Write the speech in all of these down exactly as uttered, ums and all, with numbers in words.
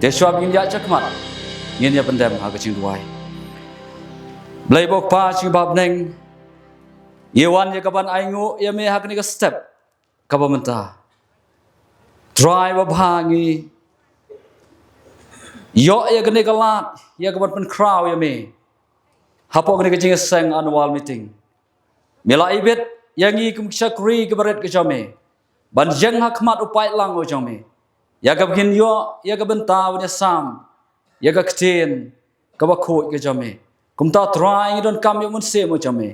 Te shuwa ba ngin ïaid shakhmat, ngin ïa pyndem ha ka jingduwai. Blei ba u Kpa jong ngi ba ha bneng, ngi wan ïa ka ban ainguh ïa me ha kane ka step kaba mynta. Trai ba bha, ngi ïoh ïa kane ka lad ïa ka ban pynkhraw ïa me hapoh kane ka jingïaseng annual meeting. Me la ibit ïa ngi kum ki shakri kiba rit ka jong me ban ïeng ha khmat u paidlang u jong me, ïa kaba ngin ïoh ïa ka bynta ban ïasam ïa ka ktien kaba khuid ka jong me. Kumta Trai, ngi donkam ïa u Mynsiem u jong me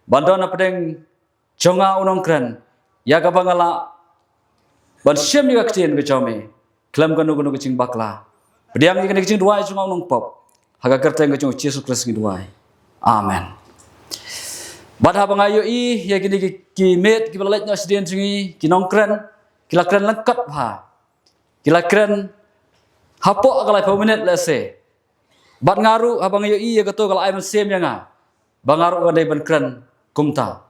ban don hapdeng jong nga u nongkren, ïa kaba nga lah ban shim ïa ka ktien ka jong me khlem kano kano ka jingbakla. Pdiang ïa kane ka jingduwai jong nga u nongpop, ha ka kyrteng ka jong u Jisu Khrist ngi duwai. Amen. Bad haba nga ïohi ïa kine ki, ki miet kiba la leit noh shadien jong ngi, ki nongkren ki la kren lyngkot bha, ki la kren hapoh ka laiphew minit lehse. Bad nga ruh haba nga ïohi ïa kato ka la ai mynsiem ïa nga ba nga ruh nga dei ban kren kumta.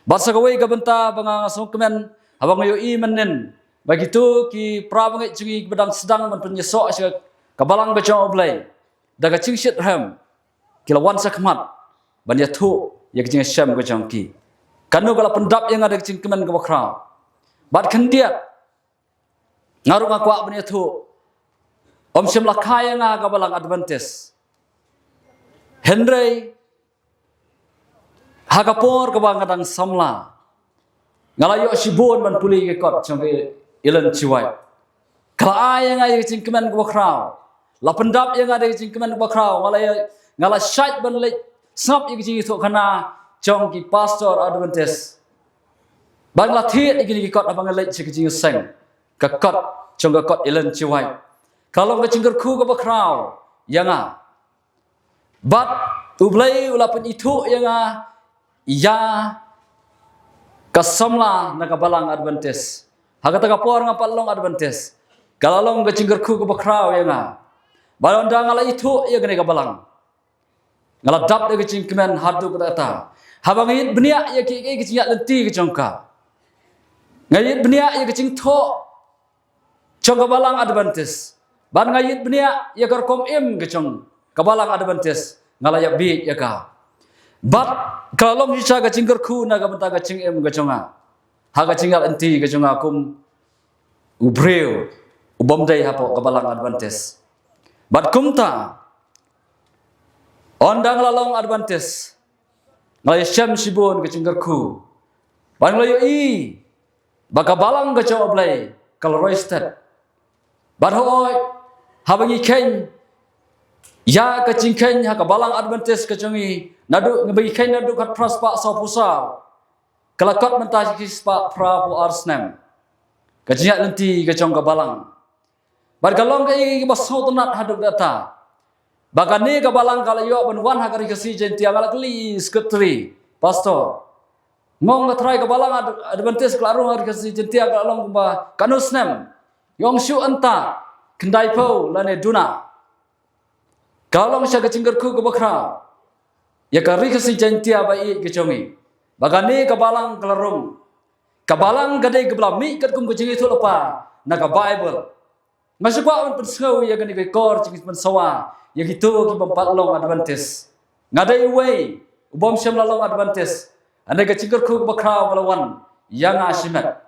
Bad sa kawei ka bynta ba nga sngewkmen, haba nga ïohi mynnin ba kito ki para bangeit jong ngi kiba dang sdang ban pynïasoh sha ka balang ka jong U Blei da ka jingshitrhem, ki la wan shakhmat ban ïathuh ïa ka jingshem ka jong ki. Kano ka la pyndap ïa nga da ka jingkmen kaba khraw. Bad khyndiat, nga ruh nga kwah ban ïathuh, ym shym la kha ïa nga ha ka balang Adventist. Hynrei ha ka por kaba nga dang samla, nga la ïoh shibun ban pule ïa ki kot jong ka Ellen G. White. Ka la ai ïa nga ïa ka jingkmen kaba khraw, la pyndap ïa nga da ka jingkmen kaba khraw. Nga la ïa, nga la shait ban leit sngap ïa ka jingïathuhkhana jong ki pastor Adventist. Bad nga la thied ïa kine ki kot haba nga leit sha ka jingïaseng, ka kot jong ka kot Ellen G. White. Ka la long ka jingkyrkhu kaba khraw ïa nga. Bad U Blei u la pynithuh ïa nga ïa ka samla na ka balang Adventist. Ha kata ka por ngam pat long Adventist. Ka la long ka jingkyrkhu kaba khraw ïa nga. Bad ynda nga la ithuh ïa kane ka balang, nga la dap da ka jingkmen haduh katta katta. Haba nga ïit bniah ïa kiei kiei ki jingïaid lynti ka jong ka, nga ïit bniah ïa ka jingthoh jong ka balang Adventist, bad nga ïit bniah ïa ka rukom im ka jong ka balang Adventist, nga la ïa bieit ïa ka. Bad ka la long shisha ka jingkyrkhu na ka bynta ka jingim ka jong nga ha ka jingïaid lynti ka jong nga kum u briew u bym dei hapoh ka balang Adventist. Bad kumta, ynda nga la long Adventist, nga la ïashem shibun ka jingkyrkhu. Bad nga la ïohi ba ka balang ka jong U Blei ka la roi stet. Bad hooid, haba ngi kheiñ ïa ka jingkheiñ ha ka balang Adventist ka jong ngi, naduh, haba ngi kheiñ naduh khatphra spah sawphew saw, ka la kot mynta shi spah phraphew ar snem ka jingïaid lynti ka jong ka balang. Bad ka long kaei kaei kaba sngewtynnat haduh katta, ba kane ka balang ka la ïoh ban wan ha ka Ri Khasi Jaintia. Nga la kylli i secretary, pastor, nga ong, nga tharai ka balang Ad-, Adventist ka la rung ha Ri Khasi Jaintia ka la long kumba katno snem? I ong shuh hangta khyndaiphew lane duna. Ka long shisha ka jingkyrkhu kaba khraw ïa ka Ri Khasi Jaintia ba ïeit ka jong ngi, ba kane ka balang ka la rung. Ka balang ka dei kaba la mih katkum ka jingïathuhlypa na ka Baibl. Nga shu kwah ban pynsngew ïa kane ka kor jingpynsawa ïa kito ki bym pat long Adventist. Nga dei uwei u bym shym la long Adventist. Hynrei ka jingkyrkhu kaba khraw ka la wan ïa nga shimet.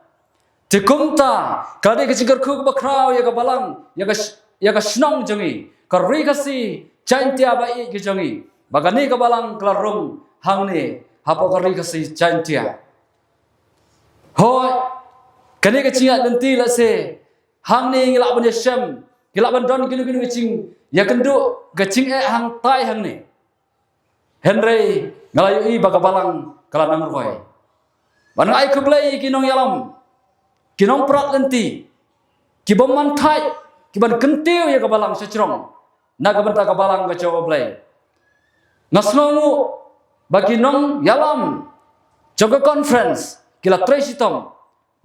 Te kumta ka dei ka jingkyrkhu kaba khraw ïa ka balang, ïa ka sh-, ïa ka shnong jong ngi, ka Ri Khasi Jaintia ba ïeit ka jong ngi, ba kane ka balang ka la rung hangne hapoh ka Ri Khasi Jaintia. Hooid, kane ka jingïaid lynti lehse hangne ngi lah ban ïashem, ngi lah ban don kino kino ka jingïakynduh, ka jingeh hangtai hangne. Hynrei nga la ïohi ba ka balang ka la nang roi. Bad nga ai khublei ïa ki nongïalam, ki nongprat lynti, ki bym man thait, ki ban kyntiew ïa ka balang sha jrong na ka bynta ka balang ka jong U Blei. Nga sngewnguh ba ki nongïalam jong ka conference ki la trei shitom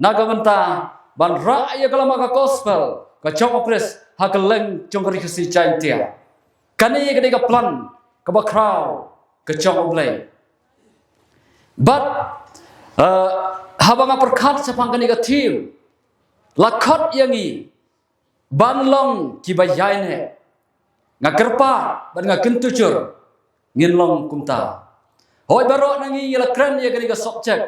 na ka bynta ban rah ïa ka lama ka gospel ka jong U Khrist ha kylleng jong ka Ri Khasi Jaintia. Kane ka dei ka plan kaba khraw ka jong U Blei. Bad, eh, haba nga pyrkhat shaphang kane ka theme, la khot ïa ngi ban long kiba ïaineh. Nga kyrpad bad nga kyntu jur ngin long kumta. Hooid, baroh na ngi ngi la kren ïa kane ka subject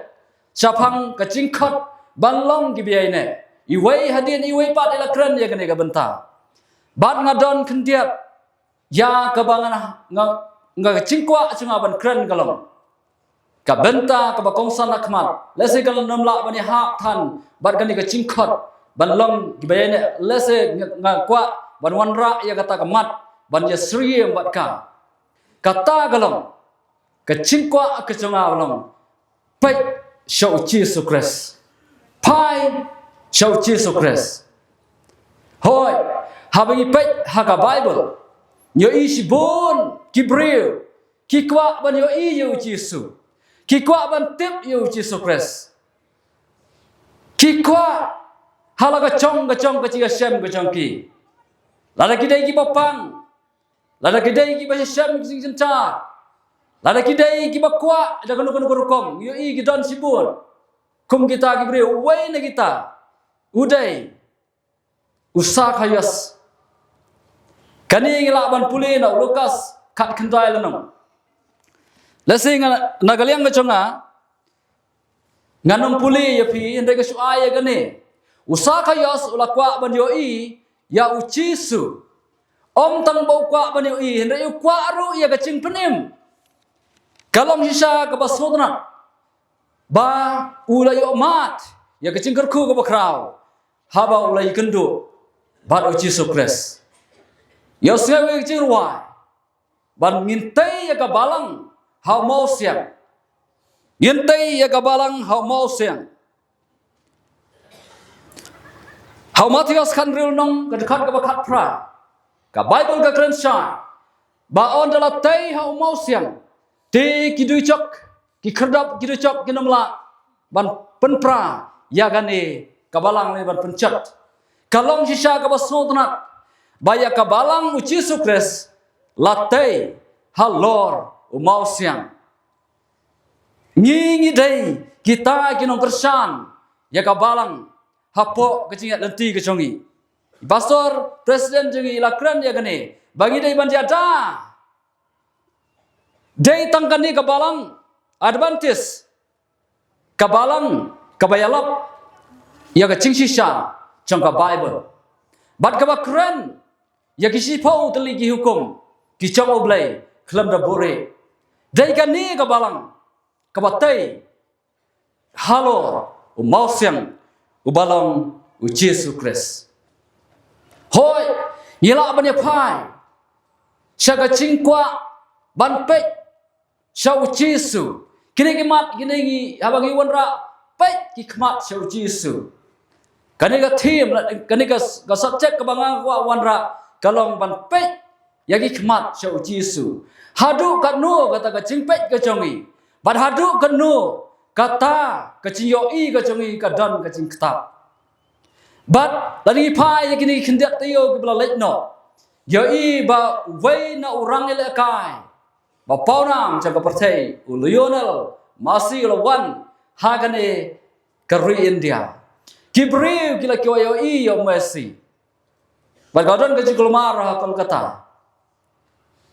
shaphang ka jingkhot ban long kiba ïaineh. Iwei hadien iwei pat i la kren ïa kane ka bynta. Bad nga don khyndiat ïa kaba nga, nga, nga jingkwah jong nga ban kren ka long ka bynta kaba kongsan na khmat. Lehse kan nym lah ban ïahap than bad kane ka jingkhot ban long kiba ïaineh, lehse nga, nga kwah ban wanrah ïa kata ka mat ban ïasyriem bad ka. Kata ka long ka jingkwah ka jong nga long, peit sha u Jisu Khrist. Phai sha u Jisu Khrist. Hooid, haba ngi peit ha ka Baibl, ngi ïohi shibun ki briew ki kwah ban ïohi ïa u Jisu, ki kwah ban tip ïa u Jisu Khrist, ki kwah ha la ka jong ka jong ka jingïashem ka jong ki. Lada ki dei kiba pang, lada ki dei kiba shem ki jingïashem, lada ki dei kiba kwah da kano kano ka rukom, ngi ïohi ki don shibun. Kum kita ki briew, uwei na kita u dei u Sakhaios. Kane ngi lah ban pule na u Lukas khatkhyndai lynnong. Lehse nga, na ka liang ka jong nga, ngan ym pule ïa phi, hynrei nga shu ai ïa kane. U Sakhaios u la kwah ban ïohi ïa u Jisu. Ym tang ba u kwah ban ïohi, hynrei u kwah ruh ïa ka jingpynim. Ka long shisha kaba sngewtynnat ba u la ïoh mad ïa ka jingkyrkhu kaba khraw haba u la ïakynduh bad u Jisu Khrist. Ïohsngew ïa ka jingrwai, ban ngin tei ïa ka balang ha u mawsiang. Ngin tei ïa ka balang ha u mawsiang. Ha u Mathaios khathynriew lynnong, ka dkhot kaba khatphra, ka Baibl ka kren shai ba ynda la tei ha u mawsiang, te ki dujok, ki khyrdop ki dujok kin ym lah ban pynpra ïa kane ka balang lane ban pynjot. Ka long shisha kaba sngewtynnat ba ïa ka balang u Jisu Khrist la tei halor u mawsiang. Ngi ngi dei kita ki nongkyrshan ïa ka balang hapoh ka jingïaid lynti ka jong ngi. Pastor, president jong ngi la kren ïa kane ba ngi dei ban ïada. Dei tang kane ka balang Adventist, ka balang kaba ïalap ïa ka jingshisha jong ka Baibl bad kaba kren ïa ki shiphew tylli ki hukum ki jong U Blei khlem da buhrieh. Dei kane ka balang kaba tei halor u mawsiang uba long u Jisu Khrist. Hooid, ngi lah ban ïa phai sha ka jingkwah ban peit sha u Jisu. Kine ki mat kine ngi, haba ngi wanrah peit ki khmat sha u Jisu. Kane ka theme, kane ka, ka subject kaba nga kwah wanrah ka long ban peit ïa ki khmat sha u Jisu. Haduh katno kata ka jingpeit ka jong ngi, bad haduh katno kata ka jingïohi ka jong ngi ka don ka jingktah. Bad lada ngi phai ïa kine ki khyndiat taïew kiba la leit noh, ïohi ba uwei na u rangïalehkai ba pawnam jong ka pyrthei, u Lionel Messi, u la wan ha kane ka ri India. Ki briew ki la kiwei ïohi ïa u Messi. Bad ka don ka jingkulmar ha Kolkata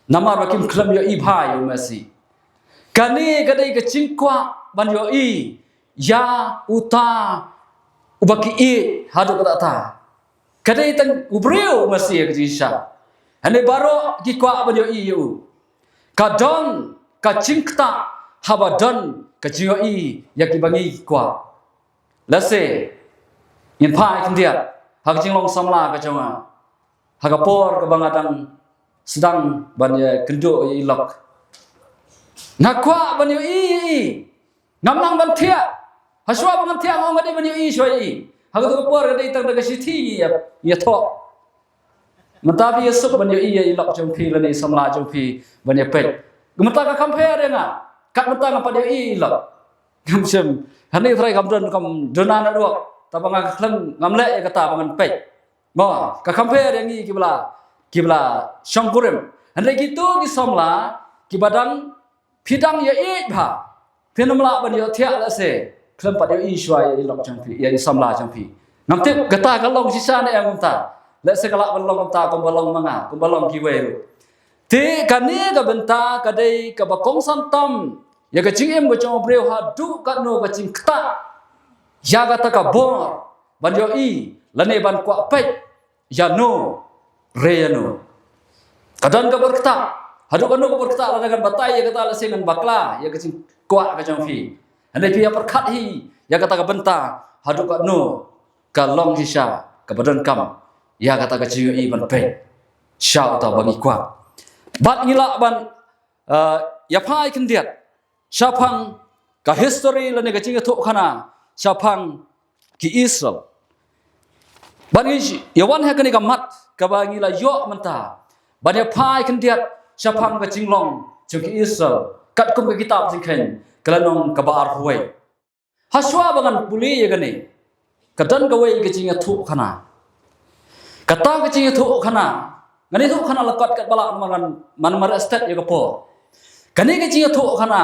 namar ba kim khlem ïohi bha ïa u Messi. Kane ka dei ka jingkwah ban ïohi ïa uta uba ki ïeit haduh katta. Ka dei tang u briew u Messi ïa ka jingshisha. Hangne baroh ki kwah ban ïohi ïa u. Ka don ka jingktah haba don ka jingïohi ïa kiba ngi kwah. Lehse ngin phai khyndiat ha ka jinglong samla ka jong nga ha ka por kaba nga dang sdang ban ïakynduh ïa i lok. Nga kwah ban ïohi ïa i. Ngam nang ban thiah. Hashwa ba ngan thiah nga ong nga dei ban ïohi shuwa ïa i. Ha kato ka por ka dei tang da ka shithi ngi ïa, ïathoh. Mynta phi ïasuk ban ïohi ïa i lok jong phi lane i samla jong phi ban ïapeit. Mynta ka compare ïa nga. Kat mynta ngam pat ïohi ïa i lok. Ngam shem. Hangne u Trai kam don, kam don na duh. Tangba nga khlem, ngam leh ïa kata ba ngan peit. Mo, ka compare ïa ngi kiba la, kiba la shongkurim. Hynrei kito ki samla kiba dang, phi dang ïaieit bha, phin ym lah ban ïohthiah lehse khlem pat ïohi shuwa ïa i lok jong phi, ïa i samla jong phi. Ngam tip kata ka long shisha ne em mynta. Lehse ka lah ban long kumta kumba long ma nga, kumba long kiwei ruh. Te kane ka bynta ka dei kaba kongsan tam ïa ka jingim ka jong u briew haduh katno ka jingktah ïa kata ka bor ban ïohi lane ban kwah peit ïano re ïano. Ka don ka bor ktah, haduh katno ka bor ktah lada ngan batai ïa kata lehse ngan bakla ïa ka jingkwah ka jong phi. Hynrei phi ïa pyrkhat hi ïa kata ka bynta haduh katno ka long shisha kaba donkam ïa kata ka jingïohi ban peit sha uta ba ngi kwah. Bad ngi lah ban, uh, ïa phai khyndiat shaphang ka history lane ka jingïathuhkhana shaphang ki Israel. Bad ngi ïa wan ha kane ka mat kaba ngi la ïoh mynta ban ïa phai khyndiat shaphang ka jinglong jong ki Israel katkum ka kitab Jingkheiñ ka lynnong kaba arphew. Hashwa ba ngan pule ïa kane ka don kawei ka jingïathuhkhana. Kata ka jingïathuhkhana ngan ïathuhkhana la kot katba lah namar ngan, man mar stet ïa ka por. Kane ka jingïathuhkhana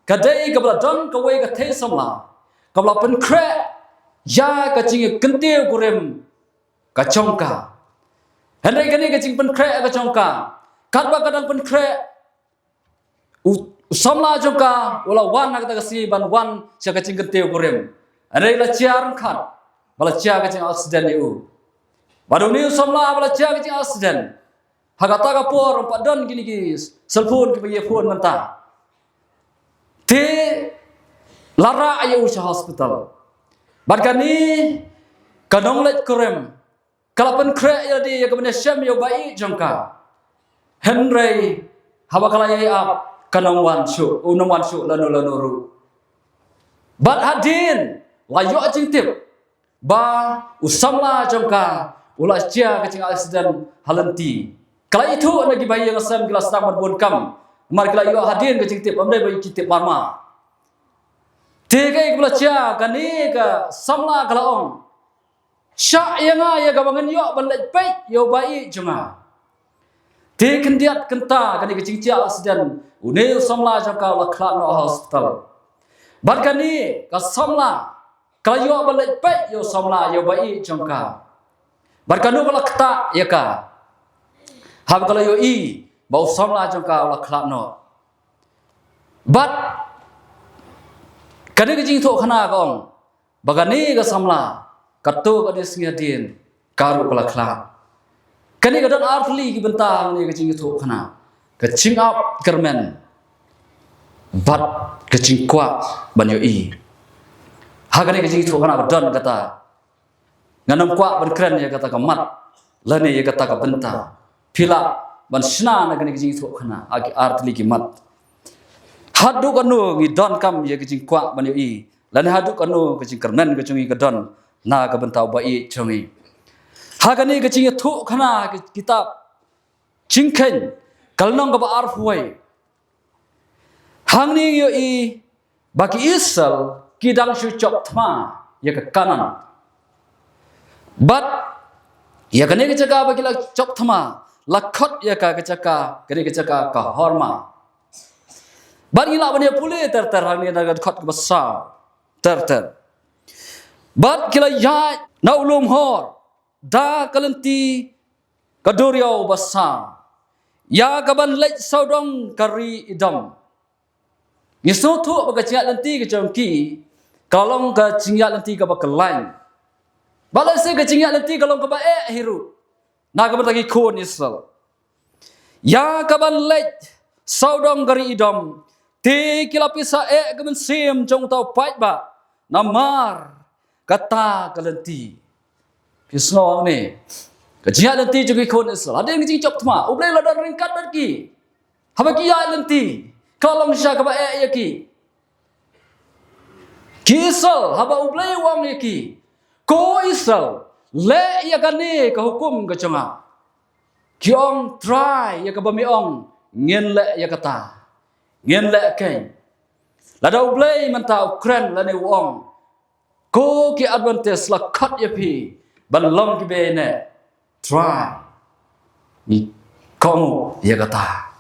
ka dei kaba la don kawei ka thei samla kaba la pynkhreh ïa ka jingïakyntiew kurim ka jong ka. Hynrei kane ka jingpynkhreh ka jong ka, katba ka dang pynkhreh, u, u samla jong ka u la wan ha kata ka sngi ban wan sha ka jingkyntiew kurim. Hynrei la jia ryngkat ba la jia ka jingaksiden ïa u. Bad une u samla ba la jia ka jingaksiden, ha kata ka por ym pat don kine ki cellphone kiba ïa phone mynta. Te la rah ïa u sha hospital. Bad kane ka nongleit kurim ka la pynkhreh ïa lade ïa ka ban ïashem ïa u ba ïeit jong ka. Hynrei haba ka la ïai ap, kan ym wan shuh, un ym wan shuh lano lano ruh. Bad hadien la ïoh jingtip ba u samla jong ka u la jia ka jingaksiden ha lynti. Ka la ithuh na ki bahaïing hasem, ki la sdang ban bun kam namar ki la ïoh hadien ka jingtip, ym dei ba ki tip marmar. Te kaei kaba la jia, kane ka samla ka la ong, shah ïa nga ïa kaba ngan ïoh ban leit peit ïa u ba ïeit jong nga. Te khyndiat kynta kane ka jingjia aksiden, une u samla jong ka u la khlad noh ha hospital. Bad kane ka samla ka la ïoh ban leit peit ïa u samla, ïa u ba ïeit jong ka. Bad kano ka la ktah ïa ka haba ka la ïohi ba u samla jong ka u la khlad noh. Bad kane ka jingïathuhkhana ka ong ba kane ka samla kato ka dei sngi hadien ka ruh ka la khlad. Kane ka don artylli ki bynta ha kane ka jingïathuhkhana: ka jingap kyrmen bad ka jingkwah ban ïohi. Ha kane ka jingïathuhkhana ka don kata. Ngan ym kwah ban kren ïa kata ka mat lane ïa kata ka bynta. Phi lah ban shna na kane ka jingïathuhkhana ha ki artylli ki mat. Haduh kano ngi donkam ïa ka jingkwah ban ïohi, lane haduh kano ka jingkyrmen ka jong ngi ka don na ka bynta u ba ïeit jong ngi? Ha kane ka jingïathuhkhana ka kitab Jingkheiñ ka lynnong kaba arphew wei, hangne ngi ïohi ba ki Israel ki dang shu chop thma ïa ka Kanaan. Bad ïa kane ka jaka ba ki la chop thma la khot ïa ka, ka jaka, kane ka jaka ka Horma. Bad ngi lah ban ïa pule ter ter hangne na ka dkhot kaba saw ter ter. Bad ki la ïaid na u lum Hor da ka lynti ka duriaw ba saw ïa ka ban leit sawdong ka ri Edom. Ngi sngewthuh ba ka jingïaid lynti ka jong ki ka long ka jingïaid lynti kaba kyllain. Bad lehse ka jingïaid lynti ka long kaba eh hi ruh na ka bynta ki khun Israel. Ïa ka ban leit sawdong ka ri Edom, te ki la pisa eh ka mynsiem jong uta u paidbah namar kata ka lynti. Phi sngew hangne ka jingïaid lynti jong ki khun Israel, hadien ka jingchop thma U Blei u la don ryngkat bad ki. Haba ki ïaid lynti ka long shisha kaba eh ïa ki. Ki Israel, haba U Blei u ong ïa ki, ko Israel, leh ïa kane ka hukum ka jong nga. Ki ong, Trai, ïa kaba me ong ngin leh ïa kata, ngin leh keiñ. Lada U Blei mynta u kren lane u ong, ko ki Adventist la khot ïa phi ban long kiba ïaineh, Trai, ngi kohnguh ïa kata,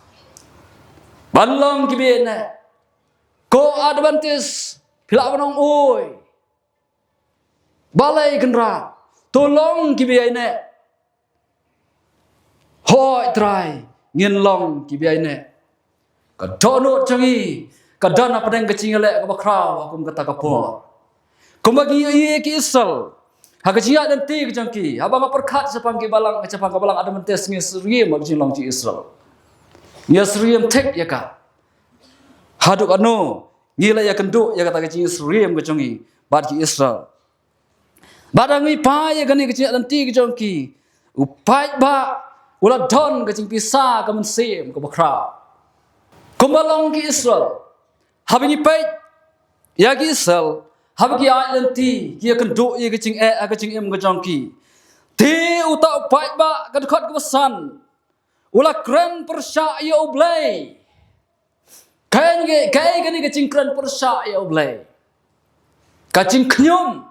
ban long kiba ïaineh. Ko Adventist, phi lah ban ong, oi, balei Kynrad, to long kiba ïaineh. Hooid Trai, ngin long kiba ïaineh. Ka dohnud jong ngi ka don hapdeng ka jingïaleh kaba khraw ha kum kata ka por. Kumba ngi ïohi ïa ki Israel ha ka jingïaid lynti ka jong ki, haba nga pyrkhat shaphang ki balang, shaphang ka balang Adventist, ngi syriem ha ka jinglong jong Israel. Ngi syriem thik ïa ka. Haduh katno ngi la ïakynduh ïa kata ka jingsyriem ka jong ngi bad ki Israel. Bad ha ngi peit ïa kane ka jingïaid lynti ka jong ki, u paidbah u la don ka jingpisa ka mynsiem kaba khraw. Kumba long ki Israel, haba ngi peit ïa ki Israel, haba ki ïaid lynti, ki ïakynduh ïa ka jingeh ha ka jingim ka jong ki. Te uta u paidbah, ka dkhot kaba san, u la kren pyrshah ïa U Blei. Kaei, kaei kane ka jingkren pyrshah ïa U Blei? Ka jingkhñium.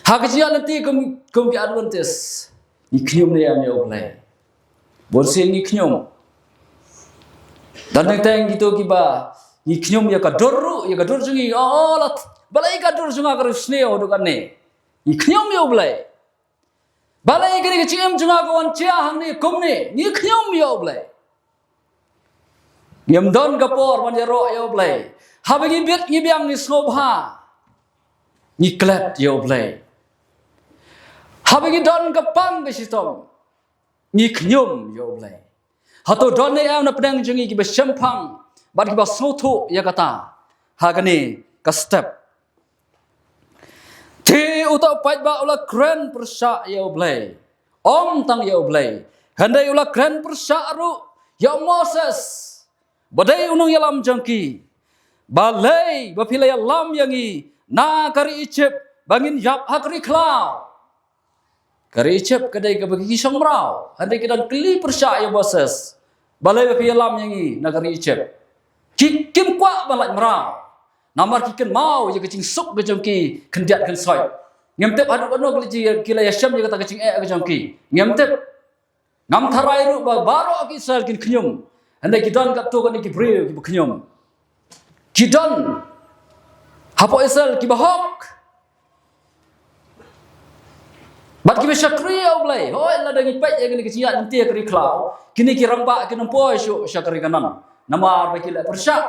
Ha ka jingïaid lynti kum, kum ki Adventist, ngi khñium ne em ïa U Blei? Bun sien ngi khñium. Don teng teng kito kiba ngi khñium ïa ka dur ruh, ïa ka dur jong ngi. Oh, la, balei ka dur jong nga ka riewsniew haduh katne? Ngi khñium ïa U Blei. Balei kane ka jingim jong nga ka wan jia hangne kumne? Ngi khñium ïa U Blei. Ngim don ka por ban ïaroh ïa U Blei. Haba ngi bit ngi biang ngi sngewbha, ngi klet ïa U Blei. Haba ngi don ka pang ka shitom, ngi khñium ïa U Blei. Hato don ne em na pdeng jong ngi kiba shemphang bad kiba sngewthuh ïa kata ha kane ka step? Te uta u paidbah u la kren pyrshah ïa U Blei. Ym tang ïa U Blei, hynrei u la kren pyrshah ruh ïa u Moses, ba dei u nongïalam jong ki. Balei ba phi la ïalam ïa ngi na ka ri Ijipt ba ngin ïap ha ka ri khlaw? Ka ri Ijipt ka dei kaba ki shong mraw. Hynrei ki dang kylli pyrshah ïa u Moses, balei ba phi ïalam ïa ngi na ka ri Ijipt? Ki, kim kwah ban lait mraw. Namar ki kynmaw ïa ka jingsuk ka jong ki khyndiat khynsoit. Ngim tip haduh katno ki la ïa, ki la ïashem ïa kata ka jingeh ka jong ki. Ngim tip. Ngam tharai ruh ba baroh ki Israel kin khñium. Hynrei ki don katto katne ki briew kiba khñium. Ki don hapoh Israel kiba hok bad kiba shakri ïa U Blei. Hooid, lada ngi peit ïa kine ki jingïaid lynti ha ka ri khlaw, kine ki rangbah kin ym poi shuh sha ka ri Kanaan namar ba ki leh pyrshah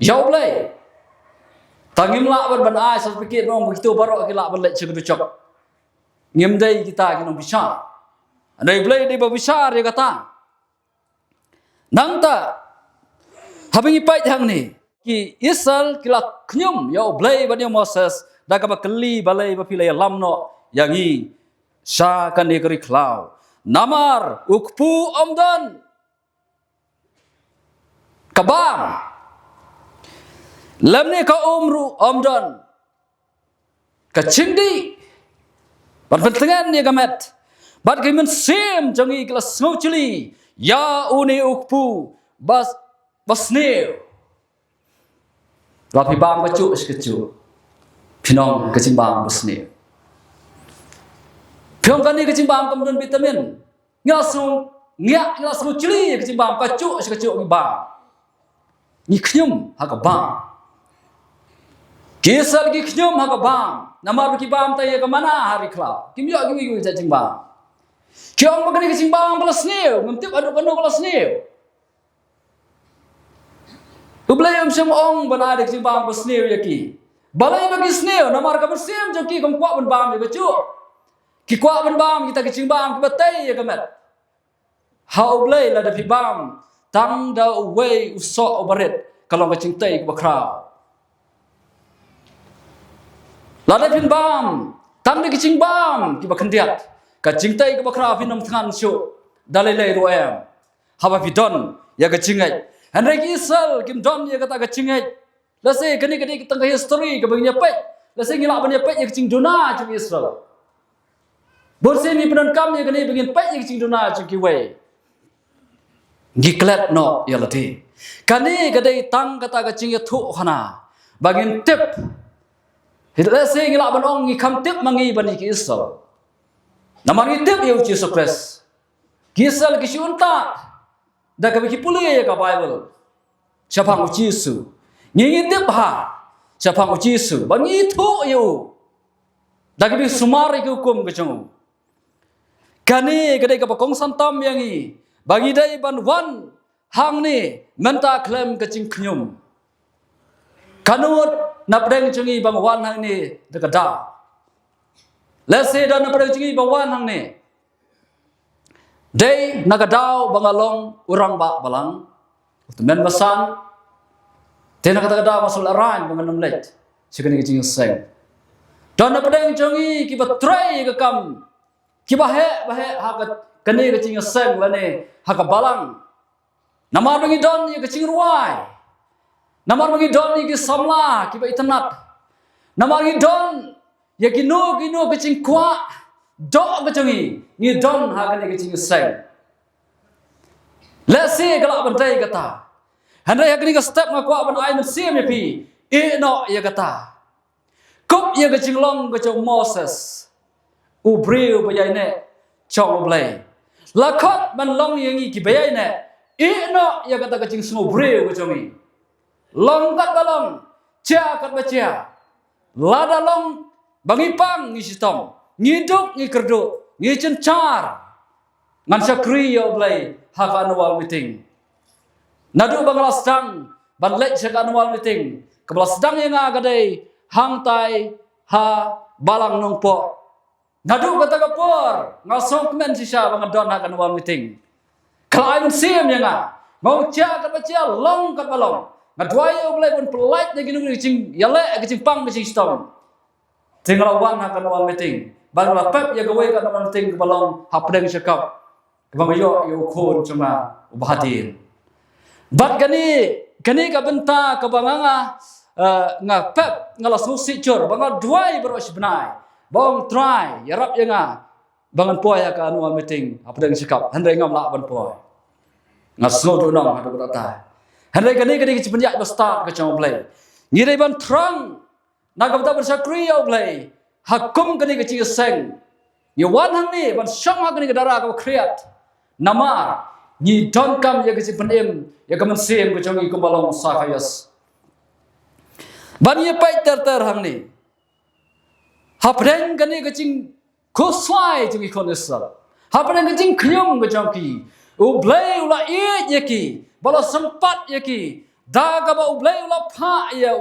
ïa U Blei. Tang ngim lah ban, ban ai certificate, nong ba kito baroh ki lah ban leit sha ka dujok. Ngim dei kita ki nongbishar. Hynrei U Blei dei ba bishar ïa kata. Nangta, haba ngi peit hangne, ki Israel ki la khñium ïa U Blei bad ïa u Moses da kaba kylli, balei ba phi la ïalam noh ïa ngi sha kane ka ri khlaw? Namar u kpu ym don ka bam, lymne ka um ruh ym don ka jingdih ban pyntngen ïa ka met. Bad ka mynsiem jong ngi ka la sngewjli ïa une u kpu ba, ba sniew. La phi bam kajuh shi kajuh, phin ong ka jingbam ba sniew. Phi ong kane ka jingbam kam don vitamin. Ngi la sngew, ngi la, ngi la sngewjli ïa ka jingbam kajuh shi kajuh ngi bam. Ngi khñium ha ka bam. Ki Israel ki khñium ha ka bam namar ba ki bam tang ïa ka manna ha ri khlaw. Kim ïoh kiwei kiwei ki jingbam. Ki ong ba kane ka jingbam ka la sniew, ngam tip haduh katno ka la sniew. U Blei um shym ong ban ai da ka jingbam ba sniew ïa ki. Balei ba ki sniew? Namar ka mynsiem jong ki kam kwah ban bam ïa kajuh. Ki kwah ban bam kita ki jingbam kiba tei ïa ka met. Ha U Blei lada phi bam tang da uwei u soh uba rit, ka long ka jingtei kaba khraw. Lada phin bam tang da ki jingbam kiba khyndiat, ka jingtei kaba khraw phin ym thngan shuh da lei lei ruh em. Haba phi don ïa ka jingngeit. Hynrei ki Israel kim don ïa kata ka jingngeit. Lehse kane ka dei tang ka history kaba ngin ïa peit. Lehse ngi lah ban ïa peit ïa ka jingduna jong Israel. Bun sien ngi pyndonkam ïa kane ba ngin peit ïa ka jingduna jong kiwei. Ngi klet noh ïa lade. Kane ka dei tang kata ka jingïathuhkhana ba ngin tip. Lehse ngi lah ban ong ngi kham tip ma ngi ban ïa ki Israel. Namar ngi tip ïa u Jisu Khrist. Ki Israel ki shu untah da kaba ki pule ïa ka Baibl shaphang u Jisu. Ngi, ngi tip bha shaphang u Jisu ba ngi ithuh ïa u da kaba sumar ïa ki hukum ka jong u. Kane ka dei kaba kongsan tam ïa ngi ba ngi dei ban wan hangne mynta khlem ka jingkhñium. Ka nud na pdeng jong ngi ba nga wan hangne da ka daw. Lehse don na pdeng jong ngi ba wan hangne dei na ka daw ba nga long u rangbah balang, u tymmen basan. Te na kata ka daw nga shu la rang ba ngan ym leit sha kane ka jingïaseng. Don na pdeng jong ngi kiba trei ka kam, kiba heh ba heh ha ka, kane ka jingïaseng lane ha ka balang. Namar ba ngi don ïa ka jingrwai, namar ba ngi don ïa ki samla kiba itynnat, namar ngi don ïa kino kino ka jingkwah doh ka jong ngi, ngi don ha kane ka jingïaseng. Lehse ka lah ban dei kata. Hynrei ha kane ka step nga kwah ban ai mynsiem ïa phi, ïeh noh ïa kata. Kup ïa ka jinglong ka jong u Moses, u briew ba ïaineh jong U Blei. La khot ban long ïa ngi kiba ïaineh, ïeh noh ïa kata ka jingsngewbriew ka jong ngi. Long katba long, jia katba jia. Lada long ba ngi pang ngi shitom, ngi duk ngi kyrduh, ngi jynjar, ngan shakri ïa U Blei ha ka annual meeting. Naduh ba nga la sdang ban leit sha ka annual meeting, kaba la sdang ïa nga ka dei hangtai ha Balang Nongpoh. Naduh kata ka por nga sngewkmen shisha ba nga don ha ka annual meeting. Ka la ai mynsiem ïa nga, nga ong jia katba jia, long katba long, nga duwai ïa U Blei ban pyllait na kino kino ki jingïaleh, ki jingpang, ki jingshitom. Te nga la wan ha ka annual meeting, bad nga la pep ïa kawei ka annual meeting kaba long hapdeng shakap, kaba nga ïoh ïa u khun jong nga uba hadien. Bad kane, kane ka bynta kaba nga, nga, eh, nga pep, nga la sngewsih jur, ba nga duwai baroh shi bnai, ba ong Trai ïarap ïa nga ba ngan poi ha ka annual meeting hapdeng shakap, hynrei ngam lah ban poi. Nga sngewduhnong haduh katta. Hynrei kane ka dei ka jingpynïaid ba stad ka jong U Blei. Ngi dei ban thrang na ka bynta ban shakri ïa U Blei ha kum kane ka jingïaseng. Ngi wan hangne ban shong ha kane ka dara kaba khriat, namar ngi donkam ïa ka jingpynim ïa ka mynsiem ka jong ngi kumba long u Sakhaios. Ban ïa peit ter ter hangne, hapdeng kane ka jingkhuslai jong ki khun Israel, hapdeng ka jingkhñium ka jong ki, U Blei u la ïeit ïa ki, ba la sympat ïa ki da kaba U Blei u la phah ïa,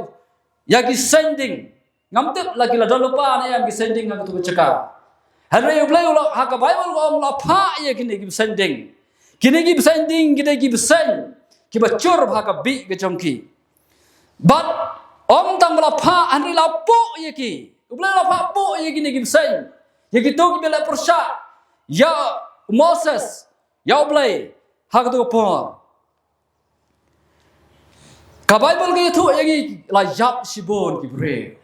ïa ki saiñ ding. Ngam tip la ki la don lypa ne em ki saiñ ding ha katu ka jaka. Hynrei U Blei u la, ha ka Baibl ka ong, u la phah ïa kine ki bseiñ ding. Kine ki bseiñ ding ki dei ki bseiñ kiba jur bha ha ka bih ka jong ki. Bad ym tang ba la phah, hynrei la puh ïa ki. U Blei u la phah puh ïa kine ki bseiñ, ïa kito kiba leh pyrshah ïa u Moses, ïa U Blei, ha katu ka por. Ka Baibl ka ïathuh ïa ngi la ïap shibun ki briew.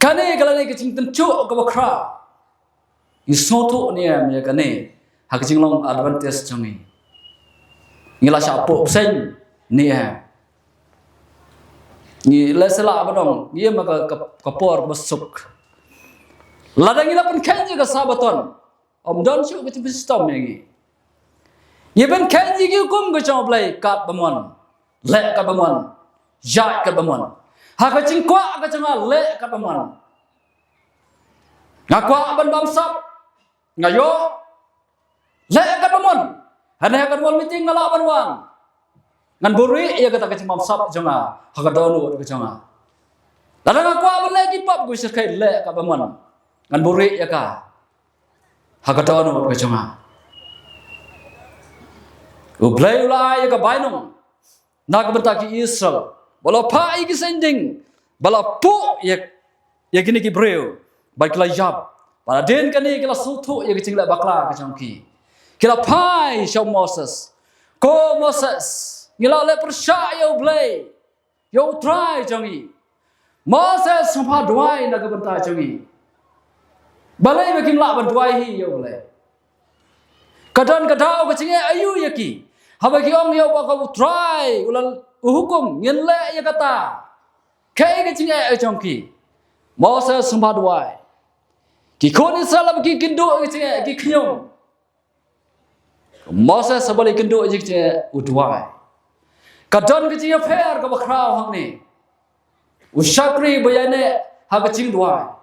Kane ka la dei ka jingtynjuh kaba khraw. Ngi sngewthuh ne em ïa kane ha ka jinglong Adventist jong ngi? Ngi la shah puh bseiñ ne em? Ngi leh sha la ba dang ngi ïa ma ka, ka, ka por ba suk. Lada ngi la pynkheiñ ïa ka Sabbaton, ym don shuh ka jingpynshitom ïa ngi. Ngi pynkheiñ ïa ki hukum ka jong U Blei katba mon, leh katba mon, ïaid katba mon. Ha ka jingkwah ka jong nga leh katba mon. Nga kwah ban bamsap, nga ïoh, leh katba mon. Hynrei ha ka annual meeting nga lah ban wan, ngan buhrieh ïa kata ka jingbamsap jong nga ha ka dohnud ka jong nga. Lada nga kwah ban leh ki pop, nga shyrkhei leh katba mon, ngan buhrieh ïa ka ha ka dohnud ka jong nga. U Blei u la ai ïa ka bainong na ka bynta ki Israel, ba la phah ïa ki saiñ ding, ba la puh ïa, ïa kine ki briew, bad ki la ïap. Bad hadien kane ki la sngewthuh ïa ka jingleh bakla ka jong ki. Ki la phai sha u Moses. Ko Moses, ngi la leh pyrshah ïa U Blei, ïa U Trai jong ngi. Moses, sngewbha duwai na ka bynta jong ngi. Balei ba kim lah ban duwai hi ïa U Blei? Ka don ka daw ka jingeh aïu ïa ki haba ki ong ïa uba ka U Trai u la, u hukum, ngin leh ïa kata? Kaei ka jingeh jong ki? Moses, sngewbha duwai. Ki khun Israel haba ki kynduh ïa ka jingeh, ki khñium. Moses haba la kynduh ïa ka jingeh, u duwai. Ka don ka jingïapher kaba khraw hangne. U shakri ba ïaineh ha ka jingduwai.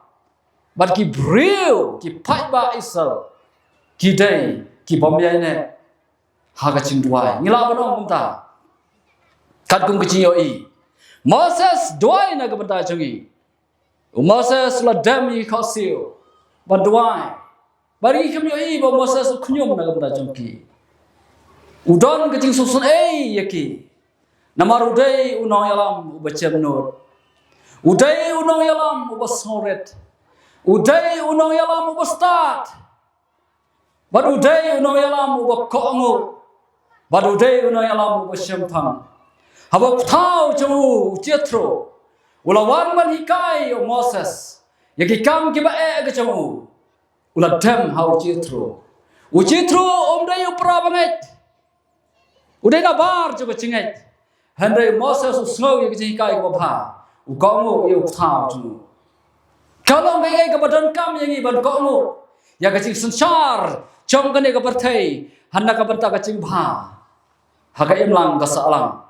Bad ki briew, ki paidbah Israel, ki dei ki bym ïaineh ha ka jingduwai. Ngi lah ban ong kumta. Katkum ka jingïohi, Moses duwai na ka bynta jong ngi. U Moses u la dem ïa ki khohsiew ban duwai. Bad ngi kham ïohi ba u Moses u khñium na ka bynta jong ki. U don ka jingsngewsynei ïa ki. Namar u dei u nongïalam uba jemnud. U dei u nongïalam uba sngewrit. U dei u nongïalam uba stad. Bad u dei u nongïalam uba kohnguh. Bad u dei u nongïalam uba shemphang. Haba u thaw jong u, u Jethro, u la wan ban hikai ïa u Moses ïa ki kam kiba eh ka jong u, u la dem ha u Jethro. U Jethro um dei u para bangeit. U dei na bar jong ka jingngeit. Hynrei u Moses u sngew ïa ka jinghikai kaba bha. U kohnguh ïa u thaw jong u. Ka long kaei kaba donkam ïa ngi ban kohnguh ïa ka jingsynshar jong kane ka pyrthei ha na ka bynta ka jingbha ha ka imlang ka sahlang.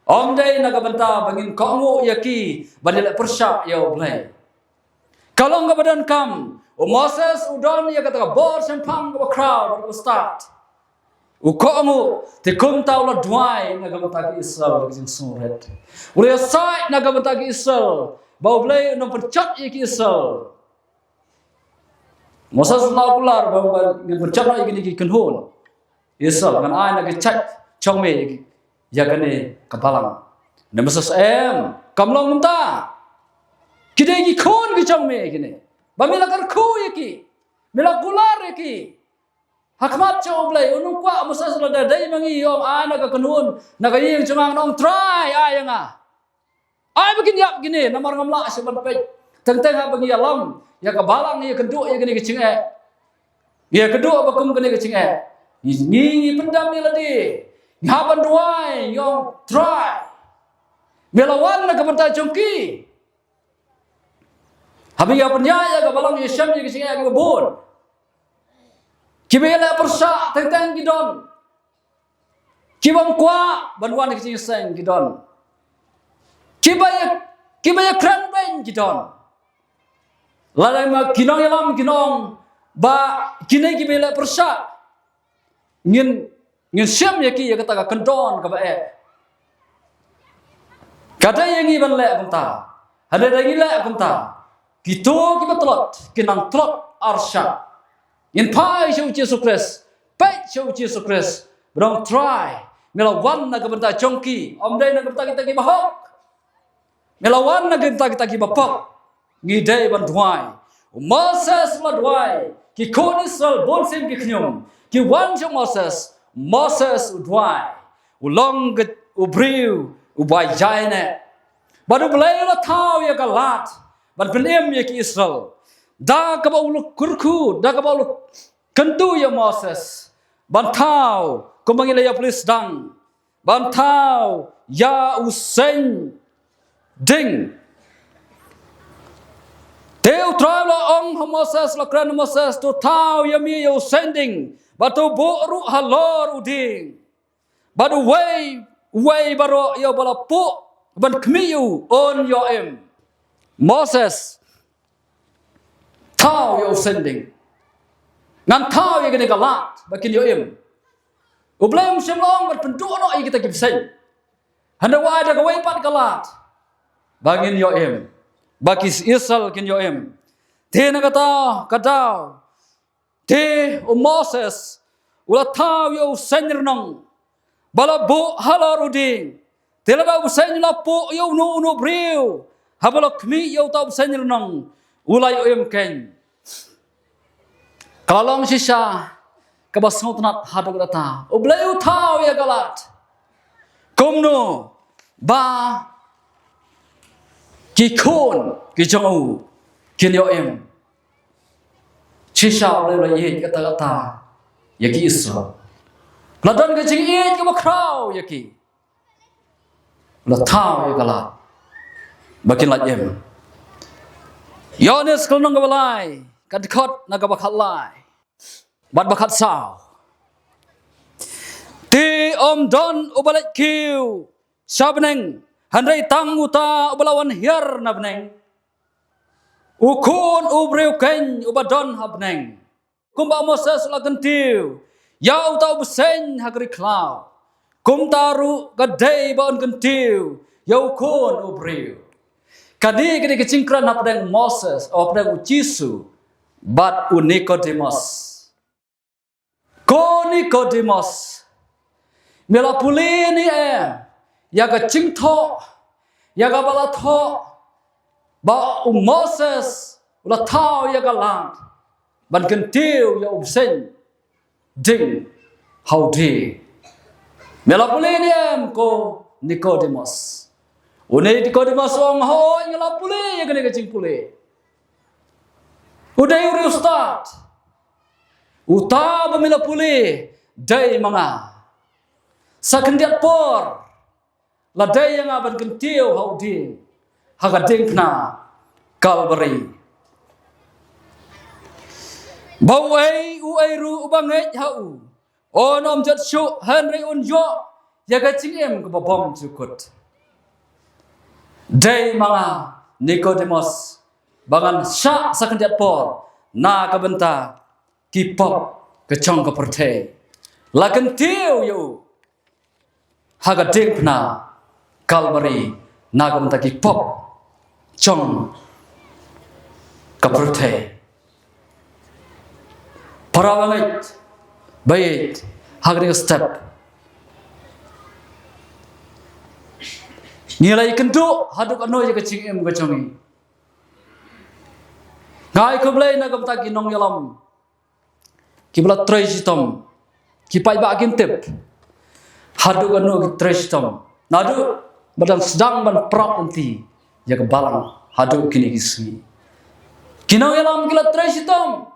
Ym dei na ka bynta ba ngin kohnguh ïa ki ban ïaleh pyrshah ïa U Blei. Ka long kaba donkam, u Moses u don ïa kata ka bor shemphang kaba khraw bad kaba stad. U kohnguh, te kumta u la duwai na ka bynta ki Israel ka jingsngewrit. U la ïasaid na ka bynta ki Israel ba U Blei un ym pynjot ïa ki Israel. Moses u la kular ba, ba ngin pynjot noh ïa kine ki kynhun Israel, ngan ai na ka jait jong me ïa kane ka balang. Hynrei Moses, em, kam long kumta. Ki dei ki khun ki jong me kine. Ba me la kyrkhu ïa ki, me la kular ïa ki ha khmat jong U Blei. U nongkwah Moses u la dei, dei ma ngi, ïoh ai na ka kynhun, na ka ïing jong nga, ngan ong Trai, ai ïa nga. Ai ba kin ïap kine, namar ngam lah shuh ban peit. Teng teng haba ngi ïalam ïa ka balang, ngi ïakynduh ïa kine ki jingeh, ngi ïakynduh ba kum kine ki jingeh, ngi, ngi, ngi pyndem ïa lade. Ngi hap ban duwai, ngi ong Trai, me la wan na ka bynta jong ki. Haba ngi ïa pynïaid ïa ka balang, ngi ïashem ïa ki jingeh kiba bun. Kiba ïaleh pyrshah teng teng ki don. Ki bym kwah ban wan ha ka jingïaseng ki don. Kiba ïa, kiba ïakren beiñ ki don. Lada ma ki nongïalam kin ong ba kine kiba ïaleh pyrshah, ngin, ngin shem ïa ki ïa kata ka kyndon kaba eh. Ka dei ïa ngi ban leh kumta. Hynrei lada ngi leh kumta, kito kiba tlot kin nang tlot arshah. Ngin phai sha U Jisu Khrist, peit sha U Jisu Khrist, ban ong Trai, me la wan na ka bynta jong ki, ym dei na ka bynta kita kiba hok. Me la wan na ka bynta kita kiba pop. Ngi dei ban duwai. U Moses u la duwai. Ki khun Israel bun sien ki khñium. Ki wan sha u Moses. Moses u duwai. U long ka, u briew uba ïaineh. Bad U Blei u la thaw ïa ka lad ban pynim ïa ki Israel. Da kaba u la kyrkhu, da kaba u la kyntu ïa u Moses ban thaw, kumba ngi la ïa pule sdang, ban thaw ïa u seng ding. Te U Trai u la ong ha u Moses, la kren ha u Moses, to thaw ïa me ïa u seng ding, bad to buh ruh halor u dieng. Bad uwei uwei baroh ïa uba la puh ban khmih ïa u un ïoh im. Moses, thaw ïa u seng ding. Ngan thaw ïa kane ka lad ba kin ïoh im. U Blei um shym la ong ban pynduh noh ïa kita ki bseiñ. Hynrei u ai da kawei pat ka lad ba ngin ïoh im, ba ki Israel kin ïoh im. Te na kata ka daw, te u Moses u la thaw ïa u seng rnong ba la buh halor u dieng. Te lada u bseiñ u la puh ïa uno uno briew, haba la khmih ïa uta u bseiñ rnong, u la ïoh im keiñ. Ka la long shisha kaba sngewtynnat haduh katta. U Blei u thaw ïa ka lad kumno ba ki khun ki jong u kin ïoh im. Shisha U Blei u la ïeit katta katta ïa ki Israel. La don ka jingïeit kaba khraw ïa ki. La thaw ïa ka lad ba kin lait im. Ïoannis ka lynnong kaba lai, ka dkhot na kaba khatlai bad ba khatsaw. Te ym don uba leit kiew sha bneng, hynrei tang uta uba la wan hiar na bneng, U Khun u briew keiñ uba don ha bneng. Kumba u Moses u la kyntiew ïa uta u bseiñ ha ka ri khlaw, kumta ruh ka dei ba un kyntiew ïa u Khun u briew. Kane ka dei ka jingkren hapdeng Moses, hapdeng u Jisu bad u Nikodemos. Ko Nikodemos, me la pule ne em ïa ka jingthoh, ïa kaba la thoh ba u Moses u la thaw ïa ka lad ban kyntiew ïa u bseiñ ding ha u dieng? Me la pule ne em, ko Nikodemos? Une Nikodemos u ong, hooid, nga la pule ïa kane ka jingpule. U dei u riewstad. Uta ba me la pule dei ma nga. Sa khyndiat por la dei ïa nga ban kyntiew ha u dieng, ha ka diengphna Kalbari. Ba uei uei ruh uba ngeit ha u, un ym jot shuh, hynrei un ïoh ïa ka jingim kaba bymjukut. Dei ma nga, Nikodemos, ba ngan shah sa khyndiat por na ka bynta ki pop ka jong ka pyrthei. La kyntiew ïa u ha ka diengphna Kalbari na ka bynta ki pop jong ka pyrthei. Para bangeit, bangeit, ha kane ka step ngi la ïakynduh haduh katno ïa ka jingim ka jong ngi? Nga ai khublei na ka bynta ki nongïalam kiba la trei shitom, ki paidbah kim tip haduh katno ki trei shitom. Naduh ba dang sdang ban prap lynti ïa ka balang haduh kine ki sngi. Ki nongïalam ki la trei shitom,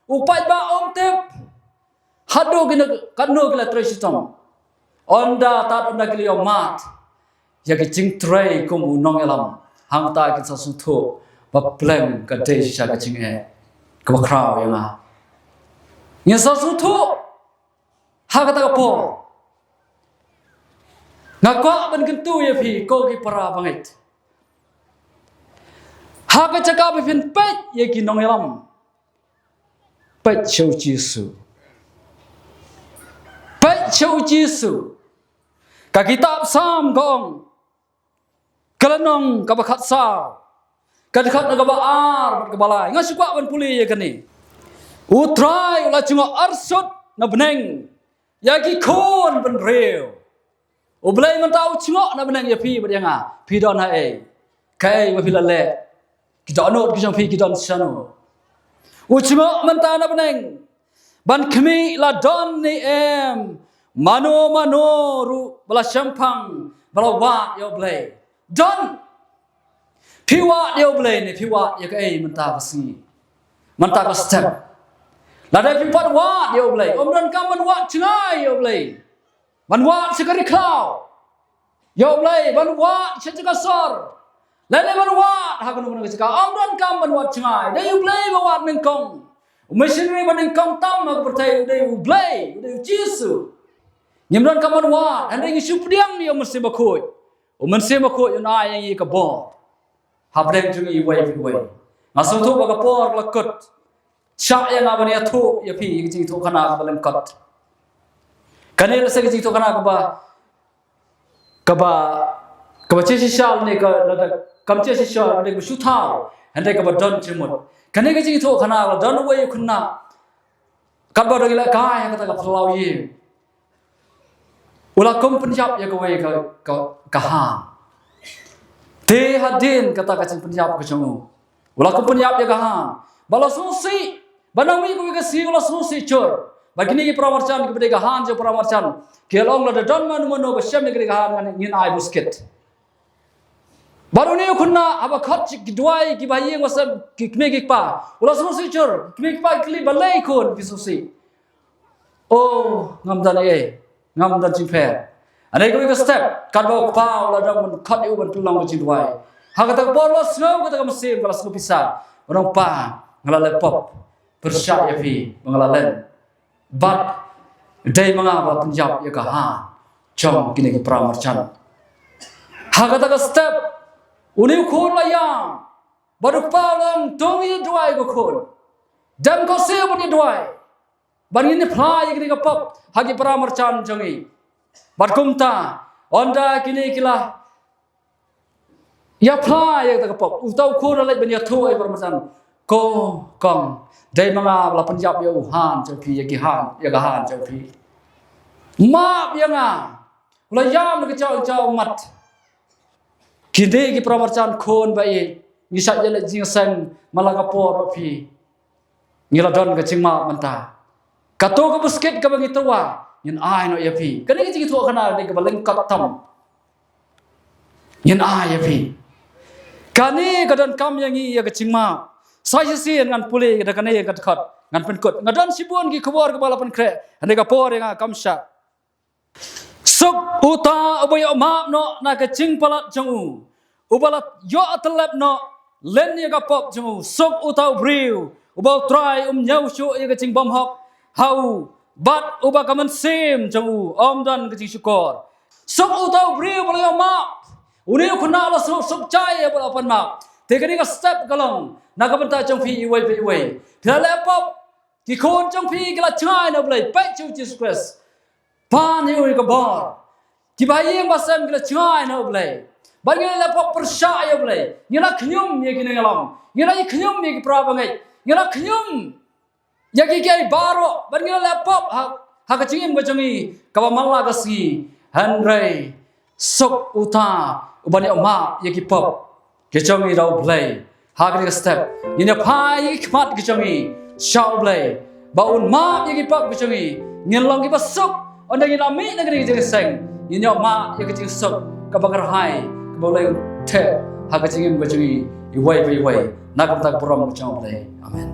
u paidbah um tip haduh kine katno ki la trei shitom. Ynda tad ynda ki la ïohmad ïa ki jingtrei kum u nongïalam, hangta kin sa sngewthuh ba pleng ka dei shisha ka jingeh kaba khraw ïa nga. Ngin sa sngewthuh ha kata ka por. Nga kwah ban kyntu ïa phi ko ki para bangeit, ha ka jaka ba phin peit ïa ki nongïalam, peit sha u Jisu. Peit sha u Jisu. Ka kitab Salm ka ong, ka lynnong kaba khatsaw, ka dkhot na kaba ar bad kaba lai. Nga shu kwah ban pule ïa kane. U Trai u la jngoh arsut na bneng ïa ki khun bynriew. U Blei mynta u jngoh na bneng ïa phi bad ïa nga. Phi don ha ei? Kaei ba phi la leh? Ki dohnud ki jong phi ki don shano? U jngoh mynta na bneng ban khmih la don ne em mano mano ruh ba la shemphang, ba la wad ïa u Blei. Don. Phi wad ïa u Blei ne phi wad ïa kaei mynta ka sngi, mynta ka step? Lada phi pat wad ïa u Blei, ym donkam ban wad jngai ïa u Blei, ban wad sha ka ri khlaw ïa u Blei, ban wad sha jaka sor, lane ban wad ha kano kano ka jaka, ym donkam ban wad jngai. Dei u Blei ba wad nyngkong. U missionary ba nyngkong tam ha ka pyrthei u dei u Blei, u dei u Jisu. Ngim donkam ban wad, hynrei ngi shu pdiang ïa u Mynsiem Bakhuid. U Mynsiem Bakhuid un ai ïa ngi ka bor hapdeng jong ngi iwei pa iwei. Nga sngewthuh ba ka por la kut. Shah ïa nga ban ïathuh ïa phi ïa ka jingïathuhkhana kaba lyngkot. Kane lehse ka jingïathuhkhana kaba, kaba, kaba shisha ne ka, lada kam shisha ne kaba shu thaw, hynrei kaba don jingmut. Kane ka jingïathuhkhana la don uwei u khynnah, katba dang ïalehkai ha kata ka phyllaw ïing, u la kum pynïap ïa kawei ka, ka, ka han. Te hadien kata ka jingpynïap ka jong u, u la kum pynïap ïa ka han. Ba la sngewsih, ba nang mih kawei ka sngi u la sngewsih jur. Ba kine ki para marjan kiba dei ka han jong para marjan ki la ong, lada don mano mano ba shem ïa kane ka han, ngin ai buskit. Bad une u khynnah haba khot ki duwai kiba ha ïing ba sem, ki kmie ki kpa, u la sngewsih jur. Kmie ki kpa ki kylli, balei khun phi sngewsih? Oh, ngam don ei ei, ngam don jingpher. Hangne kawei ka step, katba u kpa u la dang ban khot ïa u ban pynlong ka jingduwai, ha kata ka por u la sngew kata ka mynsiem, ka la sngew pisa. U ong, pa, nga la leh pop, pyrshah ïa phi ba nga la len. Bad dei ma nga ba la pynïap ïa ka han jong kine ki para marjan. Ha kata ka step une u khun u la ïam. Bad u kpa u la ong, to ngin ïa duwai ko khun. Dem ko siew ban ïa duwai. Bad ngin ïa phla ïa kine ki pop ha ki para marjan jong ngi. Bad kumta, ynda kine ki la ïa phla ïa kata ka pop, uta u khun u la leit ban ïathuh ïa ki para marjan. Ko kong, dei ma nga ba la pynïap ïa u han jong phi, ïa ki han, ïa ka han jong phi. Map ïa nga. U la ïam na ka jaw jaw mat. Kine ki para marjan khun ba ïeit, ngi shait ïaleit jingïaseng man la ka por ba phi. Ngi la don ka jingmap mynta. Kato ka buskit kaba ngi tyrwa, ngin ai noh ïa phi. Kane ka jingïathuhkhana dei kaba lyngkot tam. Ngin ai ïa phi. Kane ka donkam ïa ngi ïa ka jingmap. Sa shisien ngan pule da kane ka dkhot, ngan pynkut. Nga don shibun ki khubor kiba la pynkhreh. Hynrei ka por ïa nga kam shah. Suk uta uba ïoh map noh na ka jingpalat jong u, uba la ïoh tyllep noh lem ïa ka pop jong u. Suk uta u briew uba U Trai um ñiew shuh ïa ka jingbymhok ha u, bad uba ka mynsiem jong u ym don ka jingshukor. Suk uta u briew uba la ïoh map. Une u khynnah la suk, suk jai ïa uba la pan map. Te kane ka step ka long na ka bynta jong phi iwei pa iwei. Phi la leh pop, ki khun jong phi ki la jngai na U Blei, peit sha U Jisu Khrist. Pan ïa u ïa ka bor. Kiba ha ïing ba sem ki la jngai na U Blei. Bad ngi la leh pop pyrshah ïa U Blei. Ngi la khñium ïa ki nongïalam. Ngi la khñium ïa ki para bangeit. Ngi la khñium ïa kiei kiei baroh. Bad ngi la leh pop ha, ha ka jingim ka jong ngi kaba man la ka sngi. Hynrei suk uta uban ïoh map ïa ki pop ki jong ngi da U Blei. Ha kane ka step, ngin ïa phai ïa ki khmat ki jong ngi sha U Blei ba un map ïa ki pop ki jong ngi. Ngin long kiba suk, ynda ngin la mih na kane ka jingïaseng, ngin ïoh map ïa ka jingsuk kaba kyrhai kaba U Blei un theh ha ka jingim ka jong ngi iwei pa iwei. Na ka bynta ka burom ka jong U Blei. Amen.